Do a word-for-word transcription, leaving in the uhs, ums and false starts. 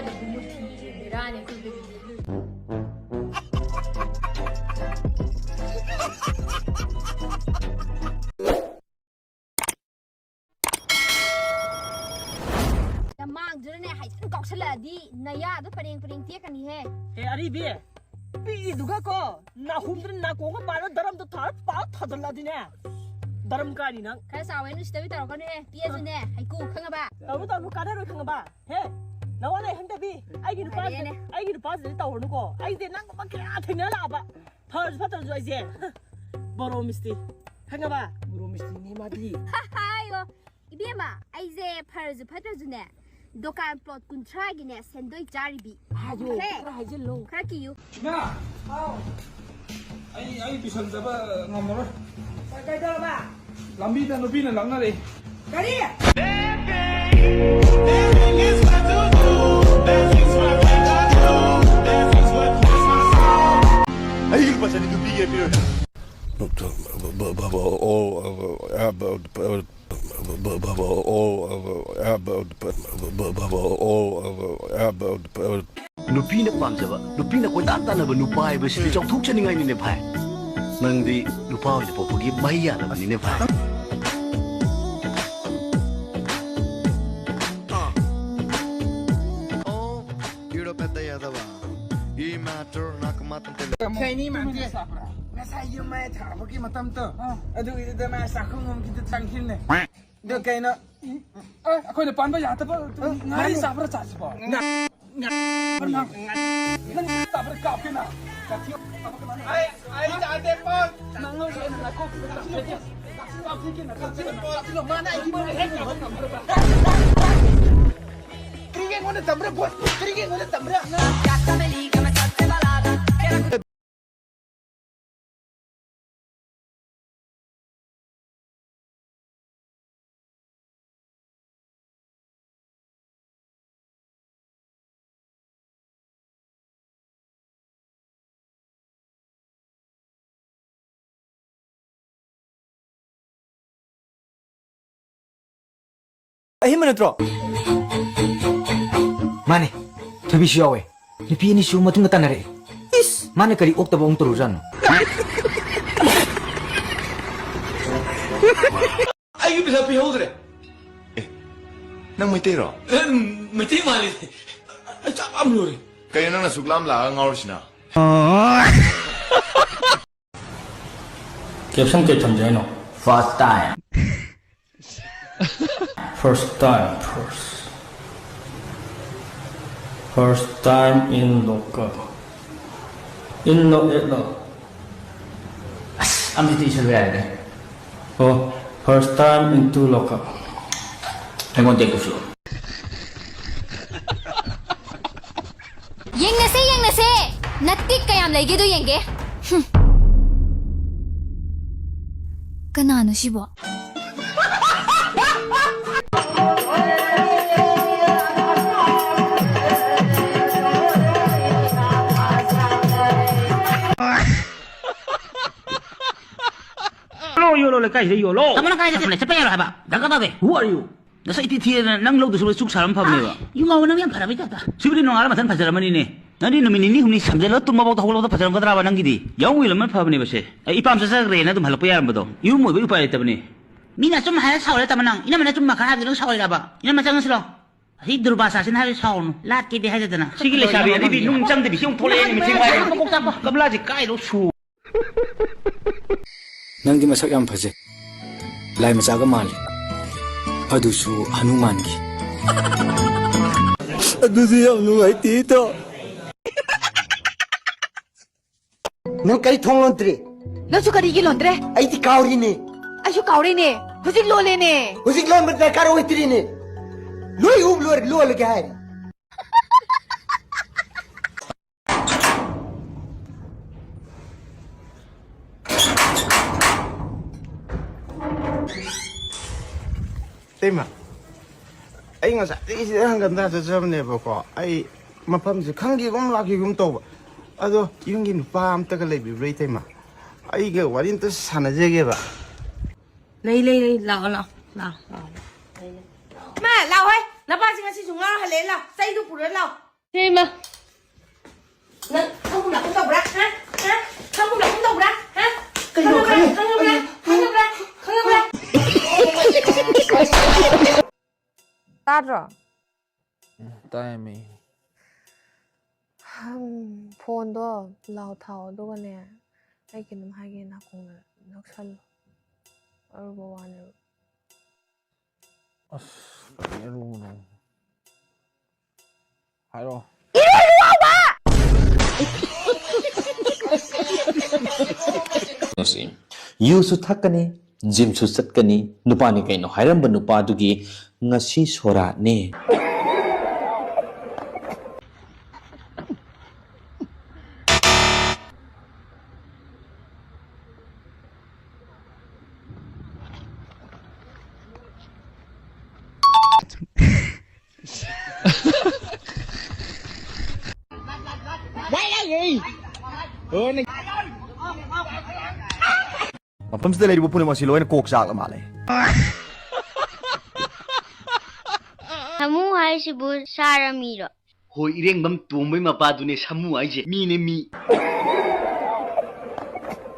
ꯕꯦꯔꯥꯅꯤ ꯑꯩꯈꯣꯏ baby꯫ ꯅꯃꯥꯡꯗꯨꯗꯅꯦ ꯍꯥꯏꯖꯤꯟ ꯀꯥꯎꯁꯜꯂꯛꯑꯗꯤ ꯅꯌꯥꯗꯣ ꯄꯔꯦꯡ ꯄꯔꯦꯡ ꯇꯦꯛꯀꯅꯤꯍꯦ꯫ ꯑꯦ, ꯑꯔꯤꯕꯤ, ꯄꯤꯛꯏꯗꯨꯒ ꯀꯣ, ꯅꯥꯍꯨꯝꯗꯨꯅ ꯅꯥꯀꯣꯡꯒ ꯄꯥꯜꯂ ꯗꯔꯝꯗꯣ ꯊꯥꯔ ꯄꯥꯛ ꯊꯥꯖꯜꯂꯛꯑꯗꯤꯅꯦ, ꯗꯔꯝ ꯀꯥꯏꯅꯤ ꯅꯪ꯫ ꯈꯔ ꯆꯥꯎꯋꯦꯅ ꯎꯁꯤꯠꯇꯕꯤ ꯇꯧꯔꯛꯀꯅꯨꯍꯦ, ꯄꯤꯛꯑꯁꯨꯅꯦ ꯍꯩꯀꯨ ꯈꯪꯉꯕ? ꯇꯧꯅꯨ, ꯇꯧꯅꯨ, ꯀꯥꯟꯅꯔꯣꯏ ꯈꯪꯉꯕ? ꯍꯦ, ꯅꯋꯥ ꯂꯩ ꯍꯟꯗꯕꯤ, ꯑꯩꯒꯤ ꯅꯨꯄꯥꯁꯤꯗ, ꯐꯔꯦꯅꯦ꯫ ꯑꯩꯒꯤ ꯅꯨꯄꯥꯁꯤꯗꯗꯤ ꯇꯧꯔꯅꯨꯀꯣ, ꯑꯩꯁꯦ ꯅꯪꯒꯨꯝꯕ ꯀꯌꯥ ꯊꯦꯡꯅ ꯂꯥꯛꯑꯕ, ꯐꯔꯁꯨ ꯐꯠꯇ꯭ꯔꯁꯨ ꯑꯩꯁꯦ ꯕꯣꯔꯣ ꯃꯤꯁꯇꯤ, ꯈꯪꯉꯕ? ꯕꯣꯔꯣ ꯃꯤꯁꯇꯤꯅꯤ ꯃꯥꯗꯤ꯫ ꯍꯥꯏꯌꯣ, ꯏꯕꯦꯝꯃ, ꯑꯩꯁꯦ ꯐꯔꯁꯨ ꯐꯠꯇ꯭ꯔꯁꯨꯅꯦ, ꯗꯨꯀꯥꯟ plot ꯀꯨꯟꯊ꯭ꯔꯥꯒꯤꯅꯦ ꯁꯦꯟꯗꯣꯏ ꯆꯥꯔꯤꯕꯤ꯫ ꯍꯥꯏꯌꯣ, ꯈꯪꯈ꯭ꯔꯦ? ꯈꯔ ꯍꯥꯏꯖꯤꯜꯂꯣ꯫ ꯈꯔ ꯀꯤꯌꯨ꯫ ꯁꯤꯃꯥ! ꯍꯥꯎ꯫ ꯑꯩ, ꯑꯩ ꯇꯨꯏꯁꯟ ꯆꯠꯄ ꯉꯝꯃꯔꯣꯏ꯫ ꯀꯩ-, ꯀꯩꯗꯧꯔꯕ? ꯂꯝꯕꯤꯗ ꯅꯨꯄꯤꯅ ꯂꯛꯅꯔꯛꯏ꯫ ꯀꯔꯤ? ꯑꯩꯒꯤ ꯂꯨꯄꯥ ꯆꯅꯤ ꯅꯨꯄꯤꯒꯤ ꯄꯤꯔꯣꯏ꯫ ꯅꯨꯄꯤꯅ ꯄꯥꯝꯖꯕ, ꯅꯨꯄꯤꯅ ꯀꯣꯏꯇꯥꯟ ꯇꯥꯟꯅꯕ ꯅꯨꯄꯥ ꯍꯥꯏꯕꯁꯤꯗꯤ ꯆꯥꯎꯊꯣꯛꯆꯅꯤꯡꯉꯥꯏꯅꯤꯅꯦ ꯚꯥꯏ꯫ ꯅꯪꯗꯤ ꯅꯨꯄꯥ ꯑꯣꯏꯅ ꯄꯣꯛꯄꯒꯤ ꯃꯍꯩ ꯌꯥꯜꯂꯕꯅꯤꯅꯦ ꯚꯥꯏ꯫ ꯈꯩꯅꯤ ꯃꯥꯟꯗꯦ꯫ ꯉꯁꯥꯏ ꯌꯨꯝ ꯃꯥꯏ ꯊꯥꯕꯒꯤ ꯃꯇꯝꯗꯣ, ꯑꯗꯨꯒꯤꯗꯨꯗ ꯃꯥ ꯆꯥꯛꯈꯨꯝ ꯑꯃꯒꯤꯗ ꯆꯪꯈꯤꯕꯅꯦ꯫ ꯑꯗꯨ ꯀꯩꯅꯣ? ꯑꯦ, ꯑꯩꯈꯣꯏꯅ ꯄꯥꯟꯕ ꯌꯥꯗꯕ ꯉꯥꯔꯤ ꯆꯥꯕ꯭ꯔꯥ ꯆꯥꯁꯤꯕꯣ? ꯉꯥ-, ꯉꯥ-, ꯅꯪ, ꯅꯪ ꯆꯥꯕ꯭ꯔꯥ ꯀꯥꯞꯀꯦ ꯅꯪ? ꯑꯩ, ꯑꯩ ꯆꯥꯗꯦ, ꯄꯥꯟ꯫ ꯅꯪ ꯍꯧꯖꯤꯛ ꯑꯩꯅ ꯅꯥꯀꯣꯛꯇꯨꯗ ꯆꯥꯞꯊꯦꯛꯀꯦ꯫ ꯆꯥꯞꯊꯦꯛꯀꯦ ꯅꯥꯀꯣꯛꯇꯨꯗ꯫ ꯃꯥꯅ ꯑꯩꯒꯤ ꯃꯥꯅ ꯍꯦꯛ ꯇꯧꯕ ꯉꯝꯗ꯭ꯔꯕ? ꯀꯔꯤꯒꯤ ꯑꯩꯉꯣꯟꯗ ꯇꯝꯕ꯭ꯔꯥ, ꯕꯣꯁ? ꯀꯔꯤꯒꯤ ꯑꯩꯉꯣꯟꯗ ꯇꯝꯕ꯭ꯔꯥ? ꯑꯍꯦꯟꯕ ꯅꯠꯇ꯭ꯔꯣ? ꯃꯥꯅꯦ꯫ ꯊꯣꯏꯕꯤꯁꯨ ꯌꯥꯎꯋꯦ꯫ ꯅꯨꯄꯤ ꯑꯅꯤꯁꯨ ꯃꯇꯨꯡꯗ ꯇꯥꯟꯅꯔꯛꯑꯦ꯫ ꯏꯁ! ꯃꯥꯅ ꯀꯔꯤ ꯑꯣꯛꯇꯕ ꯑꯃꯨꯛ ꯇꯧꯔꯨꯖꯥꯠꯅꯣ? ꯑꯩꯒꯤ ꯄꯩꯁꯥ ꯄꯤꯍꯧꯗ꯭ꯔꯦ꯫ ꯑꯦ, ꯅꯪ ꯃꯩꯇꯩꯔꯣ? ꯑꯦ, ꯃꯩꯇꯩ ꯃꯥꯜꯂꯤ꯫ ꯑꯩ ꯆꯥꯛ ꯂꯥꯝ ꯂꯣꯏꯔꯦ꯫ ꯀꯩꯅꯣ ꯅꯪꯅ ꯁꯨꯛ ꯂꯥꯝ ꯂꯥꯛꯑꯒ ꯉꯥꯎꯔꯤꯁꯤꯅ? Caption ꯀꯩ ꯊꯝꯖꯦ ꯍꯥꯏꯅꯣ? First time꯫ First time, first. First time in local. In lo-, in lo-, ꯑꯁ, ꯑꯃꯁꯤꯗꯤ ꯏꯁꯜꯂꯨ ꯌꯥꯔꯦꯅꯦ꯫ ꯑꯣ, first time into local. ꯑꯩꯉꯣꯟꯗ ꯇꯦꯛꯇꯧꯁꯨ꯫ ꯌꯦꯡꯅꯁꯦ, ꯌꯦꯡꯅꯁꯦ꯫ ꯅꯇꯤꯛ ꯀꯌꯥꯝ ꯂꯩꯒꯦꯗꯣ ꯌꯦꯡꯒꯦ꯫ ꯍꯨꯝ꯫ ꯀꯅꯥꯅꯣ ꯁꯤꯕꯣ? ꯌꯣꯜꯂꯣ, ꯌꯣꯜꯂꯣ, ꯂꯩꯀꯥꯏꯁꯤꯗ ꯌꯣꯜꯂꯣ꯫ ꯇꯥꯃꯣ, ꯅꯪ ꯀꯥꯏꯗ ꯆꯠꯄꯅꯦ? ꯆꯠꯄ ꯌꯥꯔꯣꯏ ꯍꯥꯏꯕ꯫ ꯗꯔꯀꯥꯔ ꯇꯥꯗꯦ꯫ Who are you? ꯅꯁꯛ ꯏꯊꯤ ꯊꯤꯗꯅ ꯅꯪ ꯂꯧꯗꯧ ꯁꯔꯨꯛ ꯆꯨꯛ ꯁꯥꯔꯝ ꯐꯕꯅꯦꯕ꯫ ꯌꯨꯝ ꯉꯥꯎꯕ ꯅꯪ ꯌꯥꯝ ꯐꯔꯕꯩ ꯇꯥꯏꯞꯇ꯫ ꯁꯤꯕꯨꯗꯤ ꯅꯣꯡꯉꯥꯜꯂ ꯃꯊꯟ ꯐꯖꯔꯝꯃꯅꯤꯅꯦ꯫ ꯅꯪꯗꯤ ꯅꯨꯃꯤꯠ ꯅꯤꯅꯤ ꯍꯨꯝꯅꯤ ꯁꯝꯖꯜꯂꯒ ꯇꯨꯝꯃꯐꯥꯎꯗ ꯍꯧꯒꯠꯂꯛꯄꯗ ꯐꯖꯔꯝꯒꯗ꯭ꯔꯕ ꯅꯪꯒꯤꯗꯤ? ꯌꯥꯍꯧ ꯉꯜꯂꯝꯃꯅ ꯐꯕꯅꯦꯕ ꯁꯦ꯫ ꯑꯩ ꯏꯄꯥꯝ ꯆꯠꯆꯈ꯭ꯔꯦꯅ ꯑꯗꯨꯝ ꯍꯜꯂꯛꯄ ꯌꯥꯔꯝꯕꯗꯣ꯫ ꯏꯔꯨꯝ ꯑꯣꯏꯕꯩ ꯎꯄꯥꯏ ꯂꯩꯇꯕꯅꯤ꯫ ꯃꯤꯅ ꯑꯆꯨꯝꯕ ꯍꯥꯏꯔ ꯁꯥꯎꯔꯦ ꯇꯥꯃꯣ ꯅꯪ꯫ ꯏꯅꯝꯃꯅ ꯑꯆꯨꯝꯕ ꯈꯔ ꯍꯥꯏꯕꯗꯤ ꯅꯪ ꯁꯥꯎꯔꯤꯔꯕ? ꯏꯅꯝꯃ ꯆꯪꯉꯁꯤꯔꯣ? ꯑꯁꯤ ꯗꯨꯔꯕꯥꯁꯥꯁꯤꯅ ꯍꯥꯏꯕ ꯁꯥꯎꯔꯅꯨ꯫ ꯂꯥꯠꯀꯦꯗꯤ ꯍꯥꯏꯗꯗꯅ꯫ ꯁꯤꯒꯤ ꯂꯩꯁꯥꯕꯤ ꯑꯅꯤꯗꯤ ꯅꯨꯡ ꯆꯪꯗꯕꯤ ꯁꯤ ꯑꯃꯨꯛ ꯊꯣꯛꯂꯛꯑꯦꯅꯦ ꯃꯤꯠꯁꯦ ꯃꯥꯏ꯫ ꯃꯀꯣꯛ ꯆꯥꯛꯄ꯫ ꯒꯝꯂꯥꯁꯦ ꯀꯥꯏꯗꯧ ꯁꯨ꯫ ꯅꯪꯗꯤ ꯃꯁꯛ ꯌꯥꯝ ꯐꯖꯩ꯫ ꯂꯥꯏ ꯃꯆꯥꯒ ꯃꯥꯜꯂꯤ꯫ ꯑꯗꯨꯁꯨ ꯍꯅꯨꯃꯥꯟꯒꯤ꯫ ꯑꯗꯨꯗꯤ ꯌꯥꯝ ꯅꯨꯡꯉꯥꯏꯇꯦ, ꯏꯇꯥꯎ꯫ ꯅꯪ ꯀꯔꯤ ꯊꯣꯡ ꯂꯣꯟꯗ꯭ꯔꯤ? ꯅꯪꯁꯨ ꯀꯔꯤꯒꯤ ꯂꯣꯟꯗ꯭ꯔꯦ? ꯑꯩꯗꯤ ꯀꯥꯎꯔꯤꯅꯦ꯫ ꯑꯩꯁꯨ ꯀꯥꯎꯔꯦꯅꯦ꯫ ꯍꯧꯖꯤꯛ ꯂꯣꯜꯂꯦꯅꯦ꯫ ꯍꯧꯖꯤꯛ ꯂꯣꯟꯕ ꯗꯔꯀꯥꯔ ꯑꯣꯏꯗ꯭ꯔꯤꯅꯦ꯫ ꯂꯣꯏ ꯎꯞ ꯂꯣꯏꯔꯦ, ꯂꯣꯜꯂꯒꯦ ꯍꯥꯏꯔꯦ꯫ ꯏꯇꯩꯃ, ꯑꯩ ꯉꯁꯥꯏꯗꯒꯤ ꯁꯤꯗ ꯍꯪꯒꯟꯗ ꯆꯠꯆꯕꯅꯦꯕꯀꯣ꯫ ꯑꯩ ꯃꯐꯝꯁꯦ ꯈꯪꯈꯤꯒꯨꯝ ꯂꯥꯛꯈꯤꯒꯨꯝ ꯇꯧꯕ꯫ ꯑꯗꯣ ꯌꯨꯝꯒꯤ ꯅꯨꯄꯥ ꯑꯝꯇꯒ ꯂꯩꯕꯤꯕ꯭ꯔꯥ, ꯏꯇꯩꯃ? ꯑꯩꯒ ꯋꯥꯔꯤ ꯑꯝꯇ ꯁꯥꯟꯅꯖꯒꯦꯕ꯫ ꯂꯩ, ꯂꯩ, ꯂꯩ꯫ ꯂꯥꯛꯑꯣ, ꯂꯥꯛꯑꯣ, ꯂꯥꯛꯑꯣ, ꯂꯥꯛꯑꯣ꯫ ꯂꯩ, ꯂꯩ꯫ ꯃꯥ, ꯂꯥꯛꯑꯣ ꯍꯦ꯫ ꯅꯄꯥꯁꯤ ꯉꯁꯤꯁꯨ ꯉꯥꯎꯔ ꯍꯜꯂꯛꯑꯦ꯫ ꯂꯥꯛꯑꯣ, ꯆꯩꯗꯨ ꯄꯨꯔ ꯂꯥꯛꯑꯣ꯫ ꯏꯃꯥ! ꯅꯪ ꯈꯪꯒꯨꯝ ꯂꯥꯛꯀꯨꯝ ꯇꯧꯕ꯭ꯔꯥ? ꯍꯥ? ꯍꯥ? ꯈꯪꯒꯨꯝ ꯂꯥꯛꯀꯨꯝ ꯇꯧꯕ꯭ꯔꯥ? ꯍꯥ? ꯀꯩꯅꯣ? ꯈꯪꯉꯕ꯭ꯔꯥ? ꯈꯪꯉꯦ꯫ ꯈꯪꯉꯕ꯭ꯔꯥ? ꯈꯪꯉꯕ꯭ꯔꯥ? ꯈꯪꯉꯕ꯭ꯔꯥ? ꯇꯥꯗ꯭ꯔꯣ? ꯎꯝ, ꯇꯥꯏꯃꯤ꯫ ꯍꯝ, ꯐꯣꯟꯗꯣ ꯂꯥꯎ ꯊꯥꯎ, ꯑꯗꯨꯒꯅꯦ, ꯑꯩ ꯀꯩꯅꯣꯝ ꯍꯥꯏꯒꯦ, ꯅꯥꯀꯣꯡꯗ ꯅꯛꯁꯜꯂꯣ꯫ ꯑꯔꯨꯕ ꯋꯥꯅꯦꯕ꯫ ꯑꯁ, ꯀꯔꯤ ꯑꯔꯨꯕꯅꯣ? ꯍꯥꯏꯔꯛꯑꯣ꯫ ꯌꯨꯁꯨ ꯊꯛꯀꯅꯤ, ꯖꯤꯝꯁꯨ ꯆꯠꯀꯅꯤ, ꯅꯨꯄꯥꯅꯤ ꯀꯩꯅꯣ ꯍꯥꯏꯔꯝꯕ ꯅꯨꯄꯥꯗꯨꯒꯤ ꯉꯁꯤ ꯁꯣꯔꯥꯠꯅꯦ꯫ ꯃꯐꯝꯁꯤꯗ ꯂꯩꯔꯤꯕ ꯄꯨꯝꯅꯃꯛ ꯑꯁꯤ ꯂꯣꯏꯅ ꯀꯣꯛ ꯆꯥꯛꯂ ꯃꯥꯜꯂꯦ꯫ ꯁꯥꯃꯨ ꯍꯥꯏꯁꯤꯕꯨ ꯁꯥꯔ ꯃꯤꯔꯣ? ꯍꯣꯏ, ꯏꯔꯦꯡꯕꯝ ꯇꯣꯝꯕꯩ ꯃꯄꯥꯗꯨꯅꯦ ꯁꯥꯃꯨ ꯍꯥꯏꯁꯦ꯫ ꯃꯤꯅꯦ, ꯃꯤ꯫